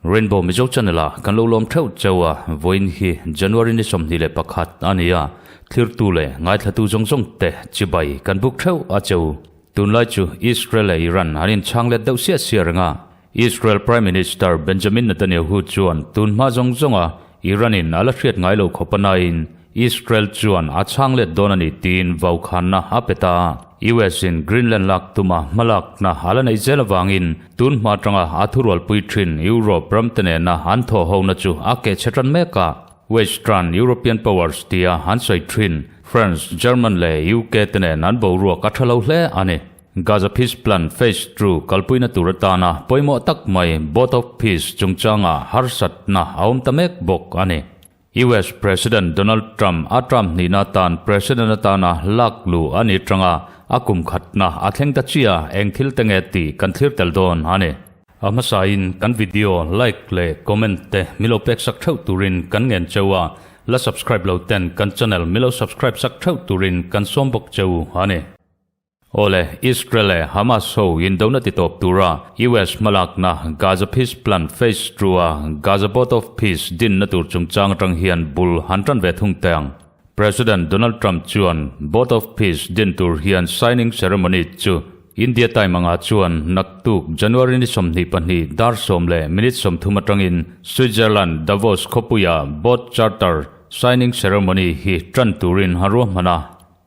Rainbow Mizo Channel ah kan lo lawm theuh cheu a, vawiin hi January ni 21 a ni a, thlirtu leh ngaithlatu zawng zawng te chibai kan buk theuh a cheu. Tunlai chu Israel leh Iran an inchhang let deuh siah siah reng a, Israel Prime Minister Benjamin Netanyahu chuan tun hma zawng zawnga Iran in a la hriat ngai lo khawp a naiin Israel chuan a chhang let dawn a ni tiin vaukhanna a pe ta a. US in Greenland lak tuma hmalakna a la neih zel avangin tun hma atanga a thurualpui thin Europe ramte nena an thawhhona chu a keh chhe tan mek a. Western European Powers tia an sawi thin France, German leh UK te nen an boruak a tha lo hle a ni. Gaza Peace Plan Phase Two kalpuina tur atana pawimawh tak mai Board of Peace chungchanga harsatna a awm ta mek bawk a ni. US President Donald Trump a term hnihna atan President atana lak luh a ni tanga a kum khatna a thleng ta chiah eng thil te nge tih kan thlir tel dawn a ni. A hmasain kan video like leh comment te milo pek sak theuh turin kan ngen cheu a, la subscribe lo ten kan channel milo subscribe sak theuh turin kan sawm bawk cheu a ni. Awle, Israel leh Hamas ho indona titawp tura US hmalakna Gaza Peace Plan Phase Two-a Gaza Board of Peace dinna tur chungchang atang hian bul han tan ve thung teh ang. President Donald Trump chuan Board of Peace din tur hian signing ceremony chu India time angah chuan naktuk January ni 22 dar 10 leh minute 30 atangin Switzerland Davos khawpuia Board Charter signing ceremony hi tan turin a ruahman a.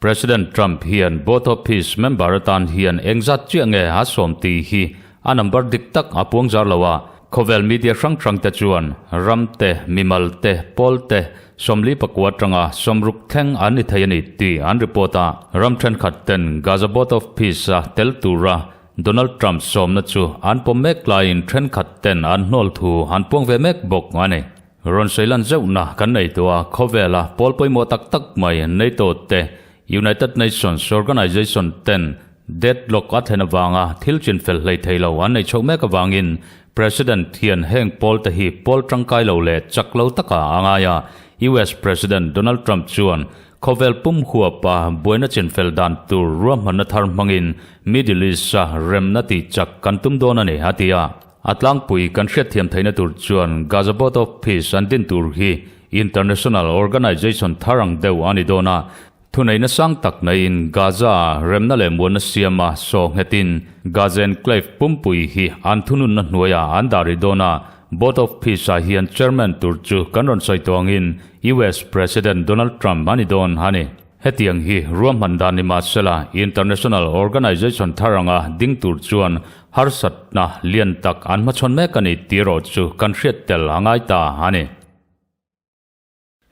President Trump hian Board of Peace member atan hian engzat chiah nge a sawm tih hi a number dik tak a puang zar lo a, khawvel media hrang hrang te chuan ram te, mimal te, pawl te, 44 atanga 60 thleng an ni thei a ni tih an report a. Ram thenkhat ten Gaza Board of Peace a tel tura Donald Trump sawmna chu an pawm mek laiin thenkhat ten an hnawl thu an puang ve mek bawk a ni. Rawn sawi lan zeuhna kan nei tawh a, khawvela pawl pawimawh tak tak mai NATO te, United Nations Organization ten deadlock a thlen avanga thil chinfel hlei thei lo an nei chhoh mek avangin President hian heng pawl te hi pawl tangkai lo leh chak lo taka a ngai a. US President Donald Trump chuan khawvel pum huapa buaina chinfel dan tur ruahmanna thar hmangin Middle East-a remna tih chak kan tum dawn a ni, a ti a. A tlangpui kan hriatthiam theihna tur chuan Gaza Board of Peace an din tur hi international organization thar ang deuh a ni dawn a, thuneihna sang tak naiin Gaza-a remna leh muanna siama saw nghetin Gaza enclave pumpui hi an thununna hnuaiah an dah rih dawn a, Board of Peace-ah hian chairman tur chu kan rawn sawi tawh angin US President Donald Trump a ni dawn a ni. Hetiang hi ruahman dan ni mahsela international organization thar anga ding tur chuan harsatna lian tak an hmachhawn mek a ni tih erawh chu kan hriat tel a ngai ta a ni.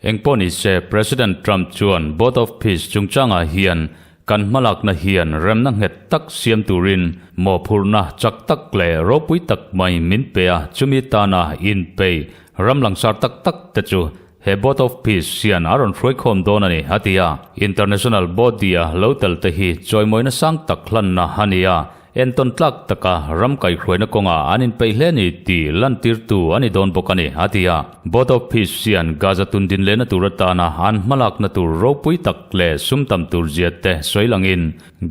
Engpawh ni se President Trump chuan Board of Peace chungchangah hian kan hmalakna hian remna nghet tak siam turin mawhphurhna chak tak leh ropui tak mai min pe a, chumi tana inpei ram langsar tak tak te chu He Board of Peace hian a rawn hruaikhawm dawn a ni, a ti a. International body-a lo tel te hi chawimawina sang tak hlanna a ni a, entawn tlak taka ram kaihhruaina kawngah an inpeih hle ni tih lantirtu a ni dawn bawk a ni, a ti a. Board of Peace hian Gaza tundin lehna tur atana an hmalakna tur ropui tak leh sum tam tur zia te sawi langin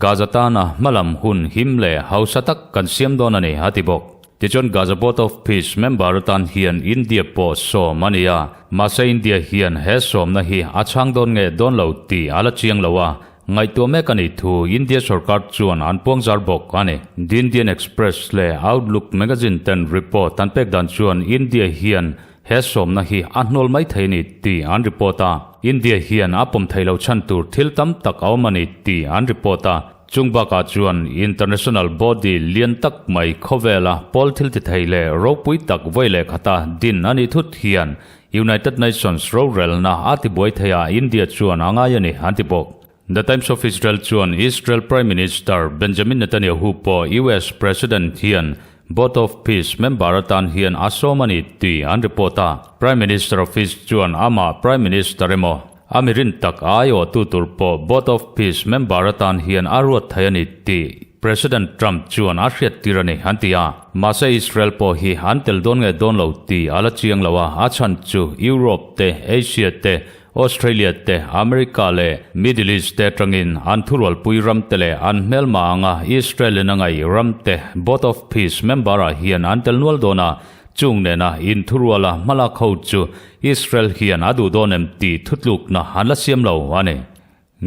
Gaza tana hmalam hun him leh hausa tak kan siam dawn a ni, a ti bawk. Tichuan Gaza Board of Peace member atan hian India pawh sawm a ni a, mahse India hian he sawmna hi a chhang dawn nge dawn lo tih a la chiang lo a, ngaihtuah mek a nih thu India sorkar chuan an puang zar bawk a ni. The Indian Express leh Outlook magazine ten report an pek dan chuan India hian he sawmna hi a hnawl mai thei a ni tih an report a, India hian a pawm thei lo chhan tur thil tam tak a awm a ni tih an report a. Chung bakah chuan international body lian tak mai khawvela pawl thil ti thei leh ropui tak vawi leh khata din a nih thut hian United Nations rorelna a ti buai thei a India chuan a ngai a ni an ti bawk. The Times of Israel chuan Israel Prime Minister Benjamin Netanyahu pawh US President hian Board of Peace member atan hian a sawm a ni tih an report a. Prime Minister Office chuan amah Prime Minister emaw A mi rin tak aiawhtu tur pawh Board of Peace member atan hian a ruat thei a ni tih President Trump chuan a hriattir a ni, an ti a. Mahse Israel pawh hi an tel dawn nge dawn lo tih a la chiang lo a, a chhan chu Europe te, Asia te, Australia te, America leh Middle East te atangin an thurualpui ram te leh an hmelma anga Israel in a ngaih ram te Board of Peace member ah hian an tel nual dawn a, chung nena inthuruala hmalak ho chu Israel hian a duh dawn em tih thutlukna an la siam lo a ni.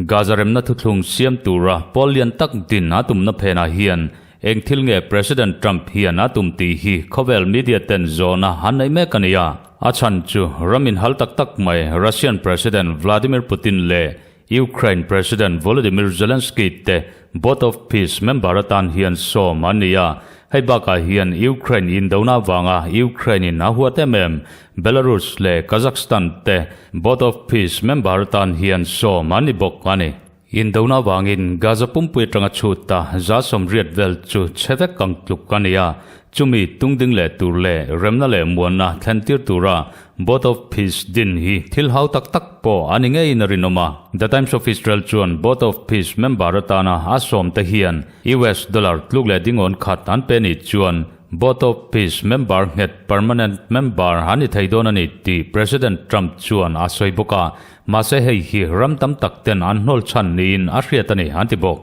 Gaza remna thuthlung siam tura pawl lian tak din a tumna phenah hian eng thil nge President Trump hian a tum tih hi khawvel media ten zawhna an neih mek a ni a. A chhan chu ram inhal tak tak mai Russian President Vladimir Putin leh Ukraine President Volodymyr Zelensky te Board of Peace member atan hian sawm an ni a. Hei bakah hian Ukraine indona avanga Ukraine in a huat em em Belarus leh Kazakhstan te Board of Peace member atan hian sawm an ni bawk a ni. Indona avangin Gaza pumpui atanga chhut ta 180 vel chu chhe vek ang tluk a ni a, chumi tungding leh tur leh remna leh muanna thlentir tura Board of Peace din hi thil hau tak tak pawh a ni ngeiin a rinawm a. The Times of Israel chuan Board of Peace member atana a sawm te hian US dollar tluk leh dingawn khat an pe ni chuan Board of Peace member nghet permanent member an ni thei dawn a ni tih President Trump chuan a sawi bawk a, mahse hei hi ram tam tak ten an hnawl chhan niin a hriat a ni an ti bawk.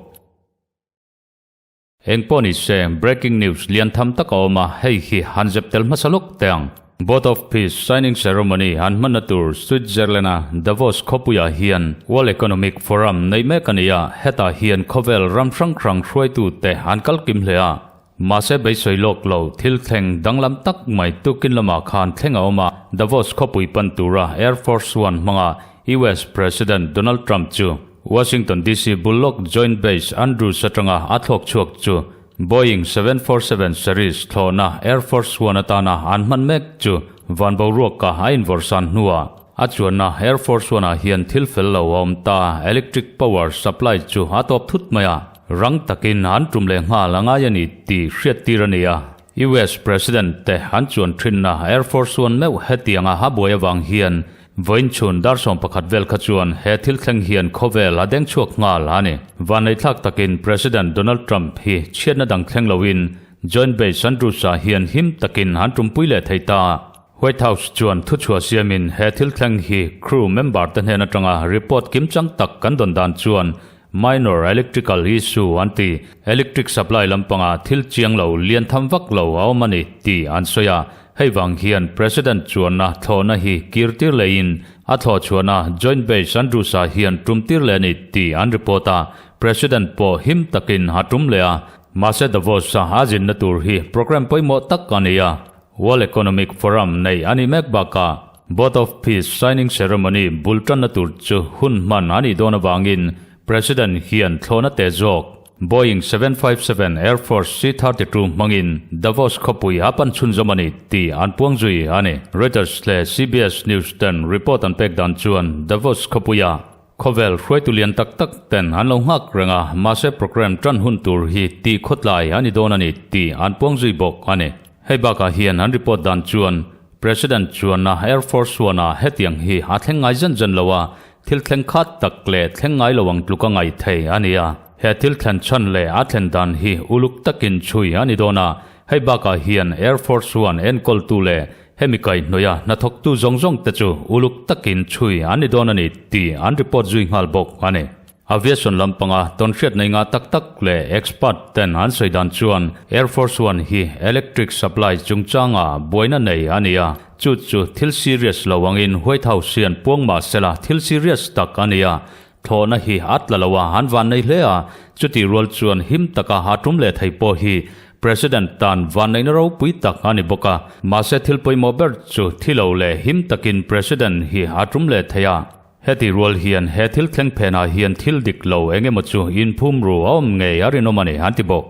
Eng pawh ni se, breaking news lian tham tak a awm a, hei hi han zep tel hmasa lawk teh ang. Board of Peace signing ceremony an hmanna tur Switzerland-a Davos khawpuiah hian World Economic Forum neih mek a ni a, hetah hian khawvel ram hrang hrang hruaitute an kal kim hle a. Mahse beisawi lawk lo, thil thleng danglam tak mai tukin lamah khan thleng a awm a, Davos khawpui pan tura Air Force One hmanga US President Donald Trump chu Washington DC bul lawk Joint Base Andrews atanga a thlawk chhuak chu Boeing 747 series thlawhna Air Force One atana an hman mek chu van boruaka a invawrhsan hnuah a chuanna Air Force One ah hian thil fel lo a awm ta, electric power supply chu a tawp thut mai a. Rang takin an tum leh nghal a ngai a ni tih hriattir a ni a. US President te an chuan thinna Air Force One meuh hetianga a buai avang hian vawiin chhun dar 11 vel kha chuan he thil thleng hian khawvel a deng chhuak nghal a ni. Vanneithlak takin President Donald Trump hi chhiatna dang thleng loin Joint Base Andrews-ah hian him takin an tumpui leh thei ta. White House chuan thuchhuah siamin he thil thleng hi crew member te hnen atanga report kimchang tak kan dawn dan chuan Minor electrical issue an ti. Electric supply lampanga thil chiang lo, lian tham vak lo a awm a ni tih an sawi a. Hei vang hian President chuanna thlawhna hi kir tir lehin a thlawh chhuahna Joint Base Andrews-ah hian tum tir leh a ni tih an report a. President pawh him takin a tum leh a. Mahse Davos-a a zinna tur hi program pawimawh tak a ni a. World Economic Forum neih a nih mek bakah Board of Peace signing ceremony bul tanna tur chu hun hman a nih dawn avangin President hian thlawhna teh zawk Boeing 757 Air Force C-32 hmangin Davos khawpui a pan chhunzawm a ni tih an puang zui a ni. Reuters leh CBS News ten report an pek dan chuan Davos khawpuia Khawvel hruaitu lian tak tak ten an lo nghak reng a, mahse program tan hun tur hi tih khawtlai a ni dawn a ni tih an puang zui bawk a ni. Hei bakah hian an report dan chuan President chuanna Air Force One-ah hetiang hi a thleng ngai zen zen lo a, thil thleng khat tak leh thleng ngai lo ang tluk a ngaih thei a ni a. He thil thlen chhan leh a thlen dan hi uluk takin chhui a ni dawn a, hei bakah hian Air Force One enkawltu leh Hemi kaihhnawih a hnathawktu zawng zawng te chu uluk takin chhui an ni dawn a ni tih an report zui nghal bawk a ni. Aviation lampanga tawnhriat nei ngah tak tak leh expert ten an sawi dan chuan Air Force One hi electric supply chungchanga buaina nei a ni a, chu chu thil serious lo angin White House hian puang mah sela thil serious tak a ni a, Thlawhna hi a tla lo a, an van nei hle a, chutih rual chuan him taka a tum leh thei pawh hi President tan vanneihna ropui tak a ni bawk a. Mahse thil pawimawh ber chu thi lo leh him takin President hi a tum leh thei a. Heti rual hian he thil thleng phenah hian thil dik lo eng emaw chu inphum ru a awm ngei a rinawm a ni, an ti bawk.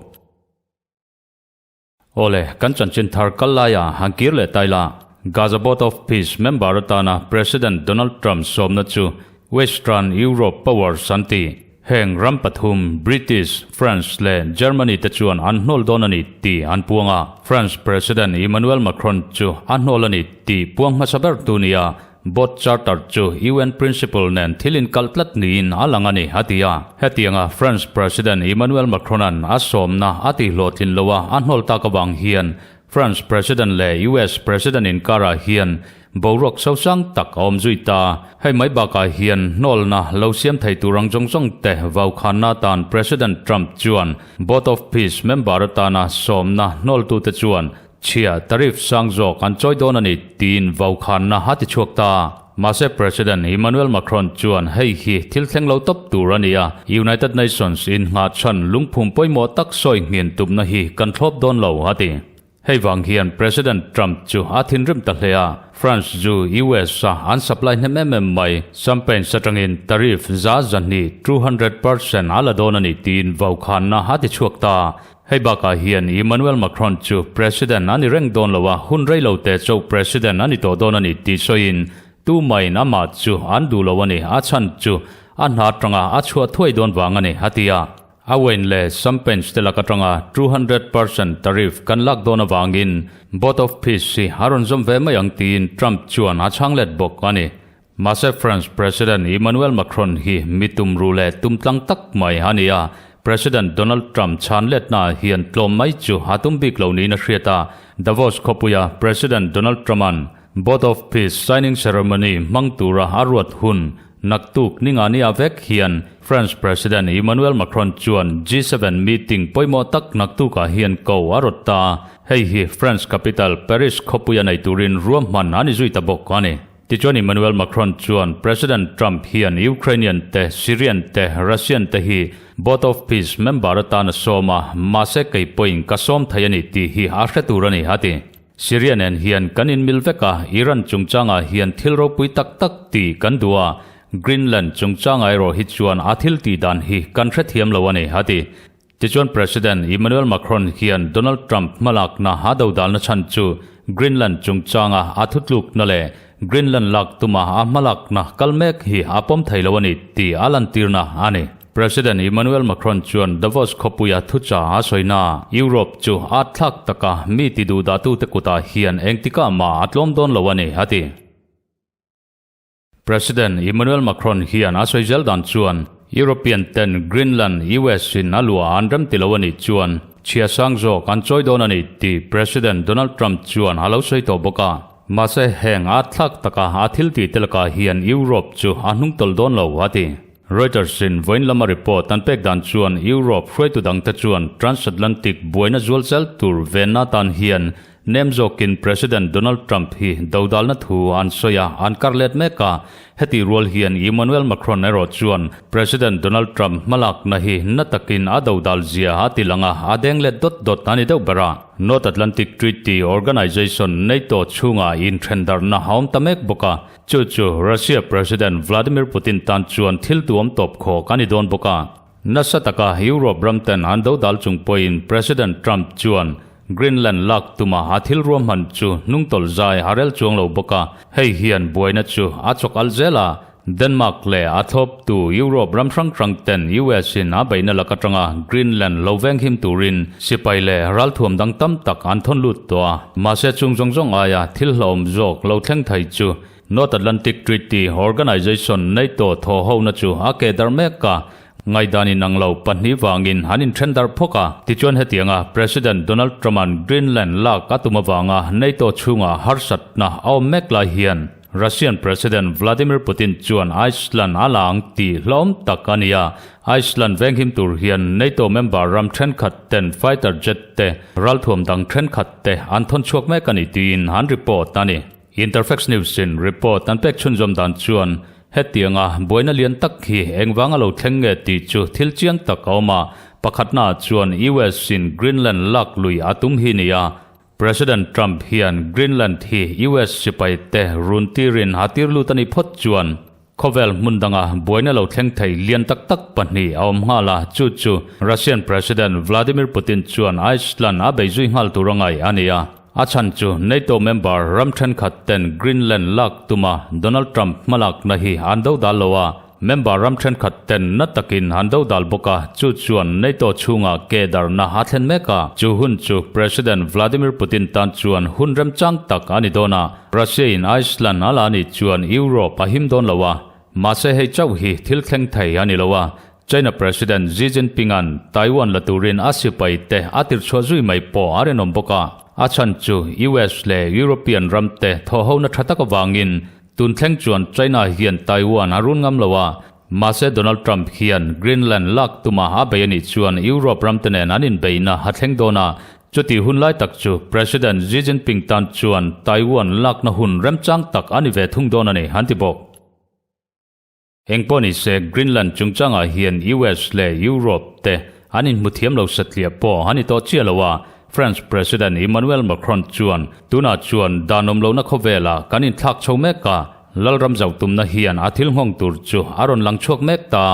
Awle, kan chanchin thar kal laia han kir leh tai la. Gaza Board of Peace member atana President Donald Trump sawmna chu Western Europe powers an ti. Heng ram pathum, British, France leh Germany te chuan an hnawl dawn a ni tih an puang a. France President Emmanuel Macron chu a hnawl a ni tih puang hmasa ber tu nia Board Charter chu UN Principle nen thil inkalh tlat niin a lang a ni, a ti a. Hetianga France President Emmanuel Macron-a'n a sawmna a tihhlawhtlin loha a hnawl tak avang hian France President leh US President inkarah hian boruak sosang tak a awm zui ta. Hei mai bakah hian hnawlna lo siam thei tur ang zawng zawng te vaukhanna atan President Trump chuan Board of Peace member atana sawmna hnawltute chuan chhia tariff sang zawk an chawi dawn a ni tiin vaukhanna a ti chhuak ta. Mahse President Emmanuel Macron chuan hei hi thil thleng lo tawp tur a ni a, United Nations innghah chhan lungphum pawimawh tak sawi nghin tumna hi kan thlawp dawn lo a ti. Hei vang hian President Trump chu a thinrim ta hle a, France zu US a an supply hnem em em mai, champagne atangin tariff 200, 200%, a la dawn a ni tiin vaukhanna a ti chhuak ta. Hei bakah hian Emmanuel Macron chu President a ni reng dawn lo a, hun rei lo te chauh President a ni tawh dawn a ni tih sawiin tumaiin amah chu an duh lo a ni, a chhan chu a hna atanga a chhuah thuai dawn vang a ni, a ti a. A wine leh champagne te lak atanga 200% tariff kan lak dawn avangin Board of Peace hi a rawn zawm ve mai ang tiin Trump chuan a chhang let bawk a ni. Mahse France President Emmanuel Macron hi mi tumruh leh tumtlang tak mai a ni a, President Donald Trump chhan letnaah hian tlawm mai chu a tum bik lo niin a hriat a. Davos khawpuia President Donald Trump-a'n Board of Peace signing ceremony hmang tura a ruat hun naktuk ninga nia vek hian France President Emmanuel Macron chuan G7 meeting pawimawh tak naktukah hian ko a rawt ta a, hei hi France capital Paris khawpuia nei turin ruahman a ni zui ta bawk a ni. Tichuan Emmanuel Macron chuan President Trump hian Ukrainian te, Syrian te, Russian te hi Board of Peace member atan a sawm a, mahse kei pawhin ka sawm thei a ni tih hi a hre tur a ni, a ti. Syria nen hian kan inmil vek a, Iran chungchangah hian thil ropui tak tak tih kan duh a, Greenland chungchangah erawh hi chuan a thil tih dan hi kan hrethiam lo a ni, a ti. Tichuan President Emmanuel Macron hian Donald Trump hmalakna a dodalna chhan chu Greenland chungchanga a thutlukna leh Greenland lak tuma a hmalakna kal mek hi a pawm thei lo a ni tih a lantirna a ni. President Emmanuel Macron chuan Davos khawpuia thucha a sawina Europe chu a thlak taka mi tiduhdahtute kutah hian engtikah mah a tlawm dawn lo a ni, a ti. President Emmanuel Macron hian a sawi zel dan chuan European ten Greenland US in a luah an rem ti lo a nih chuan chhia sang zawk an chawi dawn a ni tih President Donald Trump chuan a lo sawi tawh bawk a. Mahse heng a thlak taka a thil tih te lakah hian Europe chu a hnung tawlh dawn lo a ti. Reuters in vawiin lama report an pek dan chuan Europe hruaitu dangte chuan transatlantic buaina zual zel tur venna atan hian Nem zawkin President Donald Trump hi dodalna thu an sawi a, an kar let mek a. Heti rual hian Emmanuel Macron erawh chuan President Donald Trump hmalakna hi na takin a dodal zia a ti lang a, a deng let dawt dawt a ni deuh ber a. North Atlantic Treaty Organization, NATO, chhungah inthendarhna a awm ta mek bawk a, chu chu Russia President Vladimir Putin tan chuan thil tuam tawp khawk a ni dawn bawk a. Nasa taka Europe ram ten an dodal chung pawhin President Trump chuan Greenland lak tuma a thil ruahman chu hnungtawlh zai a rel chuang lo bawk a, hei hian buaina chu a chawk alh zel a. Denmark leh a thlawptu Europe ram hrang hrang ten US in a beihna lak atanga Greenland lo venghim turin sipai leh ralthuam dang tam tak an thawn lut tawh a. Mahse chung zawng zawng aia thil hlauhawm zawk lo thleng thei chu North Atlantic Treaty Organization, NATO, thaw hona chu a keh darh mek a, ngaihdan inang lo pahnih vangin an inthen darh phawk a. Tichuan hetianga President Donald Trump-a'n Greenland lak a tum avanga NATO chhungah harsatna a awm mek lai hian Russian President Vladimir Putin chuan Iceland a la ang tih hlawm tak a ni a. Iceland venghim tur hian NATO member ram thenkhat ten fighter jet te, ralthuam dang thenkhat te an thawn chhuak mek a ni tiin an report a ni. Interfax News in report an pek chhunzawm dan chuan hetianga buaina lian tak hi engvanga lo thleng nge tih chu thil chiang tak a awm a, pakhatnaah chuan US in Greenland lak lui a tum hi ni a, President Trump hian Greenland hi US sipai te run tirin a tir lut a nih phawt chuan khawvel hmun danga buaina lo thleng thei lian tak tak pahnih a awm nghal a, chu chu Russian President Vladimir Putin chuan Iceland a bei zui nghal tur a ngai a ni a. A chhan chu NATO member ram thenkhat ten Greenland lak tuma Donald Trump hmalakna hi an do dal lo a, member ram thenkhat ten na takin an do dal bawk a, chu chuan NATO chhungah ke darhna a thlen mek a. Chu hun chu President Vladimir Putin tan chuan hun remchang tak a ni dawn a, Russia in Iceland a la nih chuan Europe a him dawn lo a, mahse hei chauh hi thil thleng thei a ni lo a, China President Xi Jinping-a'n Taiwan la turin a sipai te a tirchhuah zui mai pawh a rinawm bawk a. A chhan chu US leh European ramte thawhhona tha tak avangin tun thleng chuan China hian Taiwan a run ngam lo a, mahse Donald Trump hian Greenland lak tuma a bei a nih chuan Europe ramte nen an inbeihna a thleng dawn a, chutih hun lai tak chu President Xi Jinping tan chuan Taiwan lakna hun remchang tak a ni ve thung dawn a ni, an ti bawk. Engpawh ni se, Greenland chungchangah hian US leh Europe te an inhmu thiam lo satliah pawh a ni tawh chiah lo a, France President Emmanuel Macron chuan tunah chuan dan awm lohna khawvelah kan inthlak chho mek a, Lalram zauh tumna hian a thil nghawng tur chu a rawn lang chhuak mek ta.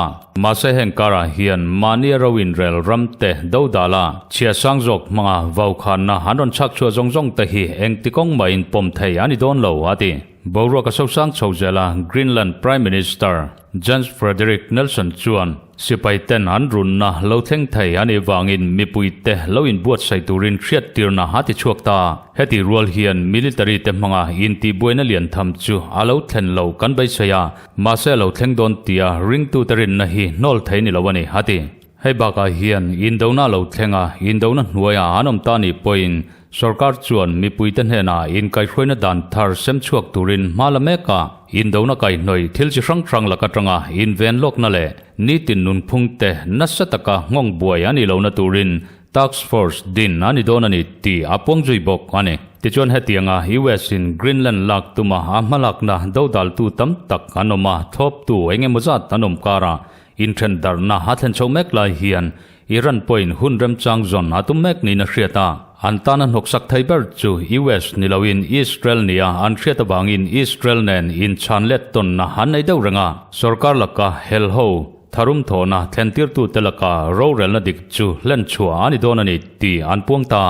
Mahse heng karah hian mahnia ro inrel ram te do dal a, chhia sang zawk hmanga vaukhanna an rawn chhak chhuah zawng zawng te hi engti kawng mahin pawm thei a ni dawn lo, a ti. Boruak a sosang chho zel a, Greenland Prime Minister Jens Frederik Nielsen chuan sipai ten an runna lo thleng thei a nih vangin mipuite lo inbuatsaih turin hriattirna a ti chhuak ta. Heti rual hian military te hmanga intihbuaina lian tham chu a lo thlen lo kan beisei a, mahse a lo thleng dawn tia ringtute rinna hi hnawl thei ni lo a ni, a ti. Hei bakah hian indona lo thleng a, indona hnuaiah an awm ta nih pawhin sorkar chuan mipuite hnenah inkaihhruaina dan thar sem chhuak turin hma la mek a, indona kaihhnawih thil chi hrang hrang lak atanga inven lawkna leh nitin nunphungte nasa taka nghawng buai a nih lohna turin Task Force din a ni dawn a ni tih a puang zui bawk a ni. Tichuan hetianga US in Greenland lak tuma a hmalakna dodaltu tam tak an awm a, thlawptu eng emaw zat an awm karah Inthen darhna a thlen chho mek lai hian Iran pawhin hun remchang zawn a tum mek niin a hriat a. An tana hnawksak thei ber chu US ni loin Israel nia an hriat avangin Israel nen inchhan let tawnna an nei deuh reng a. Sorkar laka hel ho tharum thawhna thlentirtute laka rorelna dik chu hlen chhuah a ni dawn a ni tih an puang ta.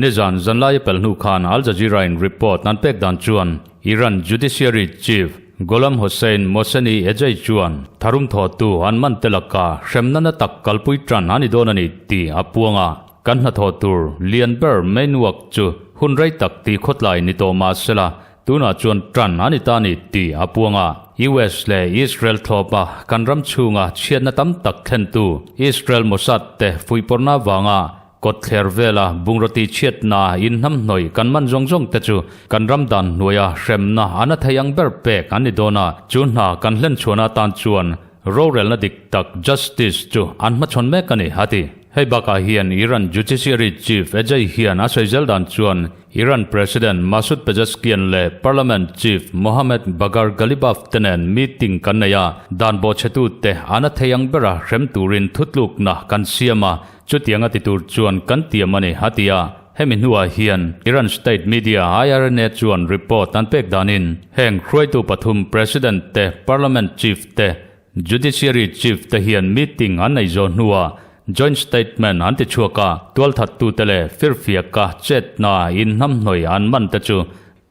Nizan zanlaia pel hnu khan Al Jazeera-in report an pek dan chuan Iran Judiciary Chief Gholam Hossein Mohseni Ejei chuan tharum thawhtu an man te laka hremna na tak kalpui tan a ni dawn a ni tih a puang a. Kan hnathawh tur lian ber main work chu hun rei tak tih khawtlai ni tawh mah sela tunah chuan tan a ni ta ni tih a puang a. US leh Israel thlawpa kan ram chhunga chhiatna tam tak thlentu Israel Mossad te fuihpawrhna vanga Kawtthler vela bungraw tihchhiatna inhnamhnawih kan man zawng zawng te chu kan ram dan hnuaia hremna a na thei ang ber pek an ni dawn a, chu hna kan hlenchhuahna atan chuan rorelna dik tak, justice, chu an hmachhawn mek a ni, a ti. Hei bakah hian Iran Judiciary Chief Ejei hian a sawi zel dan chuan Iran President Masoud Pezeshkian leh Parliament Chief Mohammad Bagher Ghalibaf te nen meeting kan nei a, dan bawhchhetute a na thei ang bera hrem turin thutlukna kan siam a, Chutianga ti tur chuan kan tiam a ni, a ti a. Hemi hnuah hian Iran state media IRNA chuan report an pek danin heng hruaitu pathum President te, Parliament Chief te, Judiciary Chief te hian meeting an nei zawh hnuah joint statement an ti chhuak a, tualthattute leh firfiaka chetna inhnamhnawih an man te chu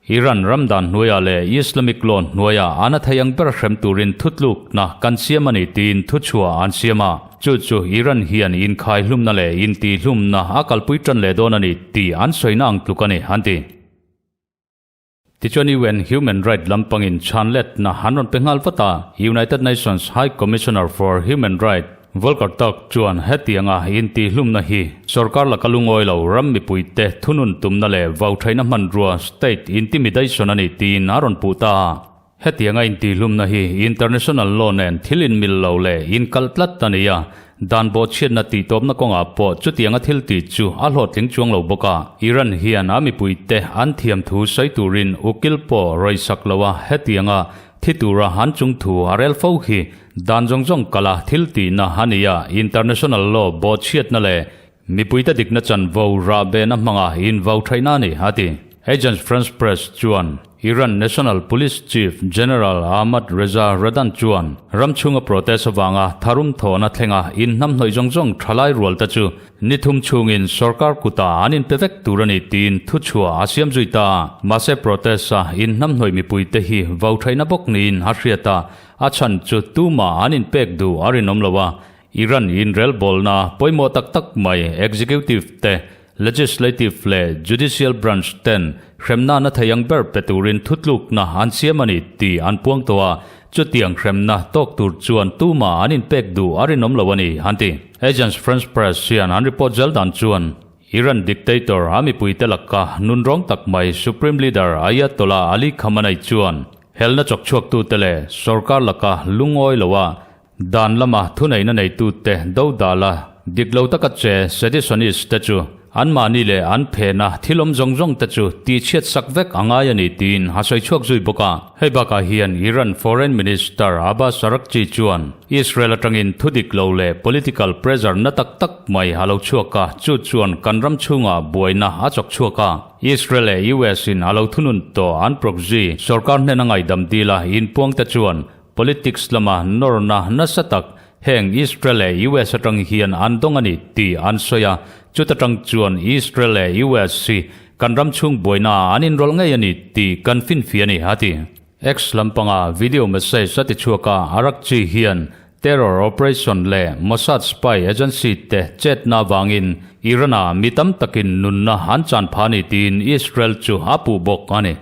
Iran ram dan hnuaiah leh Islamic law hnuaiah an a thei ang ber hrem turin thutlukna kan siam a ni tiin thuchhuah an siam a. Chu chu Iran hian inkhai hlumna leh intihhlumna a kalpui tan leh dawn a ni tih an sawina ang tluk a ni, an ti. Tichuan UN Human Right lampangin chhanletna an rawn pe nghal vat a, United Nations High Commissioner for Human Right, Volker Turk chuan hetianga intihhlumna hi sorkar laka lungawi lo ram mipuite thunun tumna leh vauṭhaihna hmanrua state intimidation a ni tiin a rawn puh ta a. Hetianga intihhlumna hi international law nen thil inmil lo leh inkalh tlat a ni a, dan bawhchhiatna tihtawpna kawngah pawh chutianga thil tih chu a hlawhtling chuang lo bawk a. Iran hian a mipuite an thiam thu sawi turin ukil pawh rawisak lo a, hetianga Thi tura han chung thu a rel fo hi dan zawng zawng kala thil tihna a ni a, international law bawhchhiatna leh mipuite dikna chanvo rahbehna hmanga invau thaihna a ni, a ti. Agence France Presse chuan Iran National Police Chief General Ahmad Reza Radan chuan ram chhunga protest avanga tharum thawhna thlenga inhnamhnawih zawng zawng thalai rualte chu Ni thum chhungin sorkar kutah an inpe vek tur a ni tiin thuchhuah a siam zui ta. Mahse protest-a inhnamhnawih mipuite hi vau thaihna bawk niin a hriat a, a chhan chu tumah an inpek duh a rinawm lo a. Iran inrelbawlna pawimawh tak tak mai executive te, legislative leh judicial branch ten hremna na thei ang ber pe turin thutlukna an siam a ni tih an puang tawh a, chutiang hremna tawk tur chuan tumah an inpek duh a rinawm lo a ni, an ti. Agence France Presse hian an report zel dan chuan. Iran dictator a mipuite laka nunrawng tak mai Supreme Leader Ayatollah Ali Khamenei chuan helna chawkchhuaktute leh sorkar laka lungawi loa Dan lama thuneihna neitute dodala dik lo taka che seditionist te chu anmahni leh an phena thil awm zawng zawng te chu tihchhiat sak vek a ngai a ni tiin a sawi chhuak zui bawk a. Hei bakah hian Iran Foreign Minister Abbas Araghchi chuan Israel atangin thu dik lo leh political pressure na tak tak mai a lo chhuak a, chu chuan kan ram chhungah buaina a chawk chhuak a. Israel leh US in a lo thunun tawh an proxy sorkar hnena ngaihdam dila inpuang te chuan Politics lama nawrna nasa tak heng Israel leh US atang hian an dawng a ni tih an sawi a, chuta tang chuan Israel leh US hi kan ram chhung buaina an inrawlh ngei a ni tih kan finfiah a ni, a ti. X lampanga video message a ti chhuak a, Araghchi hian terror operation leh Mossad spy agency te chetna avangin Iran-ah mi tam takin nunna an chan phah a ni tiin Israel chu a puh bawk a ni.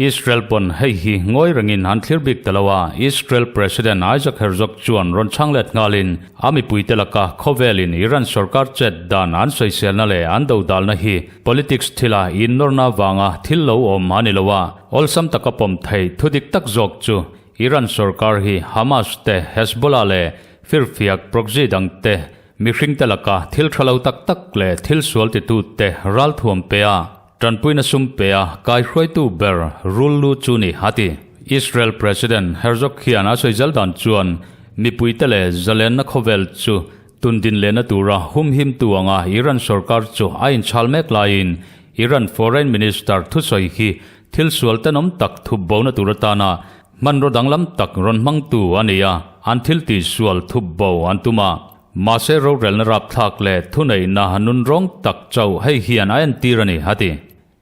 Israel pawn hei hi ngawi rengin an thlir bik ta lo a, Israel President Isaac Herzog chuan rawn chhang let nghalin a mipuite laka khawvelin Iran sorkar chet dan an sawiselna leh an dodalna hi politics thila innawrna vanga thil lo awm a ni lo a, awlsam taka pawm thei thudik tak zawk chu Iran sorkar hi Hamas te, Hezbollah leh firfiak proxy dangte mihringte laka thil tha lo tak tak leh thil sual titute ralthuam pe a, Tanpuina sum pe a kaihruaitu ber rul lu chu ni a ti. Israel President Herzog hian a sawi zel dan chuan mipuite leh zalenna khawvel chu tundin lehna tura humhimtu anga Iran sorkar chu a inchhal mek laiin Iran Foreign Minister thusawi hi thil sual tenawm tak thup bona tur atana hmanraw danglam tak rawn hmangtu a ni a, an thil tihsual thup bo an tum a. Mahse rorelna rapthlak leh thuneihna nunrawng tak chauh hei hian a entir a ni, a ti.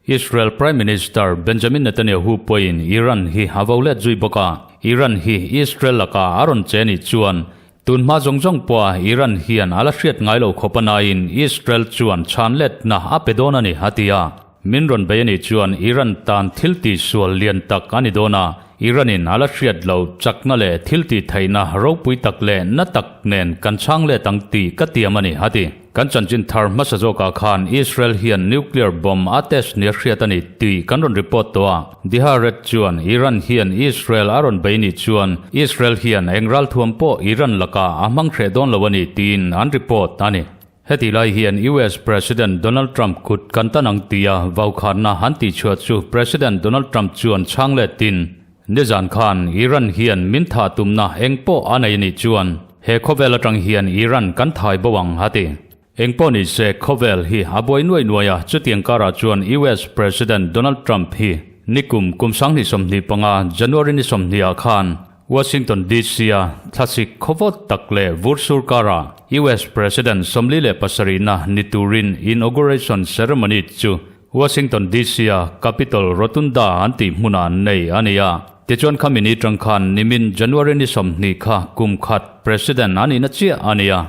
Israel Prime Minister Benjamin Netanyahu pawhin Iran hi a vo let zui bawk a, Iran hi Israel lakah a rawn che nih chuan tun hma zawng zawng pawha Iran hian a la hriat ngai lo khawp a naiin Israel chuan chhan letna a pe dawn a ni, a ti a. Min rawn bei a nih chuan Iran tan thil tihsual lian tak a ni dawn a, Iran-in a la hriat lo chakna leh thil tihtheihna ropui tak leh na tak nen kan chhang let ang tih ka tiam a ni, a ti. Kan chanchin thar hmasa zawkah khan Israel hian nuclear bomb a test nia hriat a ni tih kan rawn report tawh a. The Haaretz chuan Iran hian Israel a rawn bei nih chuan Israel hian eng ralthuam pawh Iran lakah a hmang hreh dawn lo a ni tiin an report a ni. Heti lai hian US President Donald Trump kut kan tan ang tia vaukhanna an tihchhuah chu President Donald Trump chuan chhang letin, Nizan khan Iran hian min thah tumna eng pawh a nei nih chuan he khawvel atang hian Iran kan thai bo ang a ti. Eng pawh ni se khawvel hi a buai nuai nuai a, chutiang karah chuan US President Donald Trump hi nikum kum 2025 January ni 20 ah khan Washington DC-a thlasik khawvawt tak leh vur sur karah US President 47na ni turin inauguration ceremony chu Washington DC-a Capitol Rotunda an tih hmunah nei a ni a. Tichuan khami ni tang khan nimin January ni 20 kha kum khat President a nihna chiah a ni a.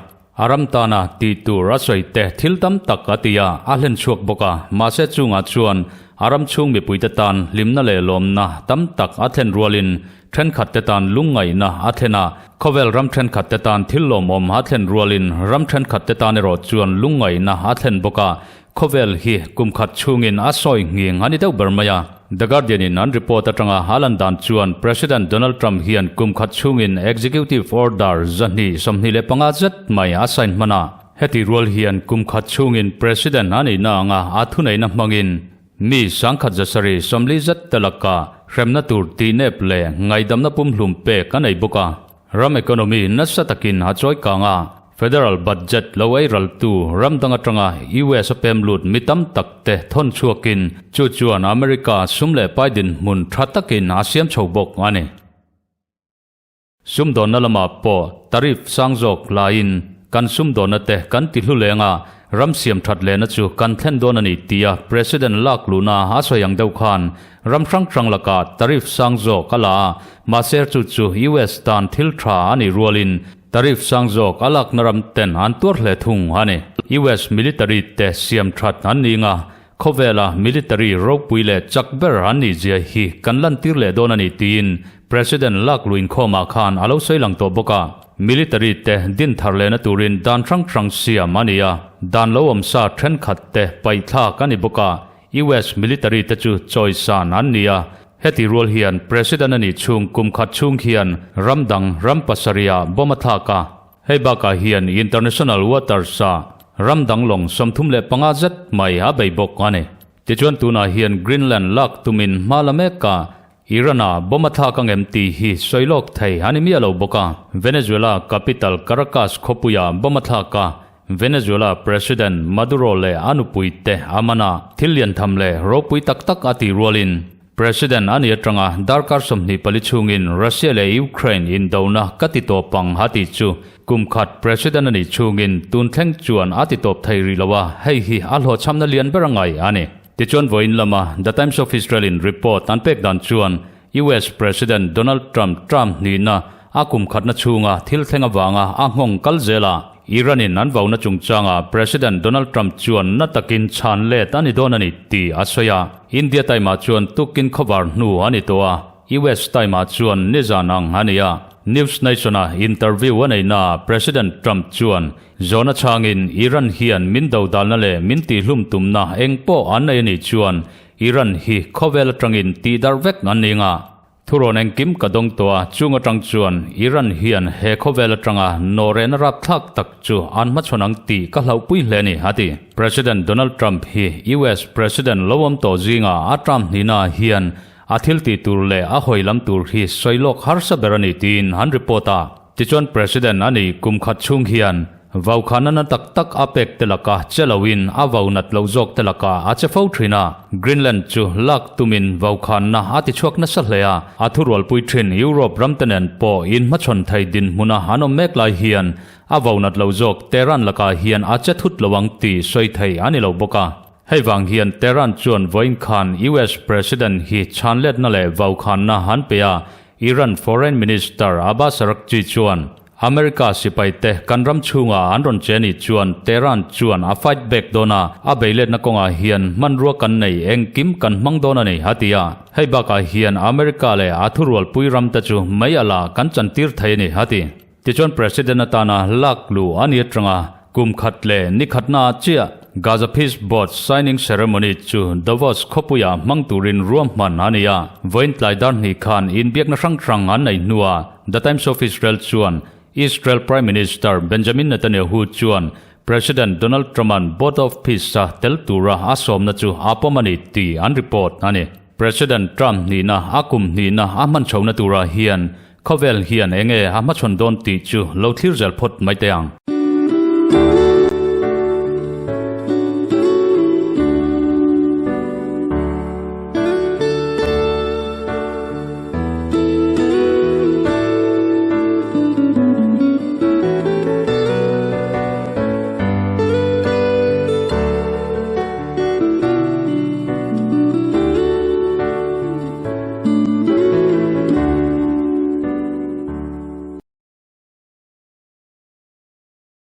A ram tana tih tur a sawi te thil tam tak a ti a, a hlen chhuak bawk a, mahse chungah chuan a ram chhung mipuite tan hlimna leh lawmna tam tak a thlen rualin thenkhatte tan lungngaihna a thlen a, khawvel ram thenkhatte tan thil lawmawm a thlen rualin ram thenkhatte tan erawh chuan lungngaihna a thlen bawk a, Khawvel hi kum khat chhungin a sawi nghing a ni deuh ber mai a. The Guardian in an report atanga a lan dan chuan President Donald Trump hian kum khat chhungin executive order 225 zet mai a sign hman a. Heti rual hian kum khat chhungin President a nihna anga a thuneihna hmangin mi 1740 zet te laka hremna tur tihnep leh ngaihdamna pumhlum pek a nei bawk a. Ram economy nasa takin a chawi kang a, federal budget lo ei raltu ram dang atanga US a pem lut mi tam tak te thawn chhuakin chu chuan America sum leh pai dinhmun tha takin a siam chho bawk a ni. Sumdawnna lamah pawh tariff sang zawk laiin kan sumdawnna te kan ti hlu leng a, ram siam that lehna chu kan thlen dawn a ni tia President lak luhna a sawi ang deuh khan Ram hrang hrang lakah tariff sang zawk a la a, mahse chu chu US tan thil tha a nih rualin tariff sang zawk a lakna ram ten an tuar hle thung a ni. US military te siam that an ning a, Khawvela military ropui leh chak ber an nih zia hi kan lantir leh dawn a ni tiin President lak lu inkhawmah khan a lo sawi lang tawh bawk a. Military te din thar lehna turin dan hrang hrang siam a ni a, dan lo awm sa thenkhat te paihthlak a ni bawk a, US military te chu chawisan an ni a. Heti rual hian President a nih chhung kum khat chhung hian ram dang ram pasarihah bomb a thlak a. Hei bakah hian International Waters-a ram dang lawng 35 zet mai a bei bawk a ni. Tichuan tunah hian Greenland lak tumin hma la mek a, Iran-a bomb a thlak ang em tih hi sawi lawk thei a ni miah lo bawk a. Venezuela capital Caracas khawpuia bomb a thlak a, Venezuela President Maduro leh a nupui te a man a, thil lian tham leh ropui tak tak a tih rualin President a ni atanga darkar 24 chhungin Russia leh Ukraine indona ka ti tawp ang a tih chu kum khat President a nih chhungin tun thleng chuan a ti tawp thei rih lo a, hei hi a hlawhchhamna lian ber a ngai a ni. Tichuan vawiin lama The Times of Israel in report an pek dan chuan US President Donald Trump term hnihna a kum khatna chhunga thil thleng avanga a nghawng kal zel a, Iran in an vauna chungchanga President Donald Trump chuan na takin chhan let a ni dawn a ni tih a sawi a. India time ah chuan tukin khawvar hnu a ni tawh a, US time ah chuan nizan ang a ni a. News Nation a interview a neihna ah President Trump chuan zawhna chhangin Iran hian min dodalna leh min tihhlum tumna eng pawh an nei a nih chuan Iran hi khawvel atangin tihdarh vek an ni nga. Thurawn engkim ka dawng tawh a, chung atang chuan Iran hian he khawvel atanga nawhrehna rapthlak tak chu an hmachhawn ang tih ka hlauhpui hle a ni, a ti. President Donald Trump hi US President lo awm tawh zinga a term hnihna hian a thil tih tur leh a hawi lam tur hi sawi lawk harsa ber a ni tiin an report a. Tichuan President a nih kum khat chhung hian vaukhana na tak tak a pek te laka che loin a vau nat loh zawk te laka a che fo thin a. Greenland chu lak tumin vaukhanna a ti chhuak nasa hle a, a thurualpui thin Europe ram te nen pawh inhmachhawn thei dinhmuna an awm mek lai hian a vau nat loh zawk Tehran lakah hian a che thut lo ang tih sawi thei a ni lo bawk a. Hei vang hian Tehran chuan vawiin khan US President hi chhanletna leh vaukhanna an pe a, Iran Foreign Minister Abbas Araghchi chuan America sipaite kan ram chhunga an rawn che ni chuan Tehran chuan a fight back dawn a, a beiletna kawngah hian hmanrua kan nei engkim kan hmang dawn a ni, a ti a. Hei bakah hian America leh a thurualpui ramte chu mei ala kan chantir thei a ni, a ti. Tichuan President atana lak luh a ni atanga kum khat leh ni khatna ah chiah Gaza Peace Board signing ceremony chu Davos khawpuiah hmang turin ruahman a ni a. Vawiin tlai dar hnih khan inbiakna hrang hrang an nei hnuah The Times of Israel chuan Israel Prime Minister Benjamin Netanyahu chuan President Donald Trump-a'n Board of Peace-a tel tura a sawmna chu a pawm a ni tih an report a ni. President Trump hnihna a kum hnihna a hman chhohna turah hian khawvel hian enge a hmachhawn dawn tih chu lo thlir zel phawt mai teh ang.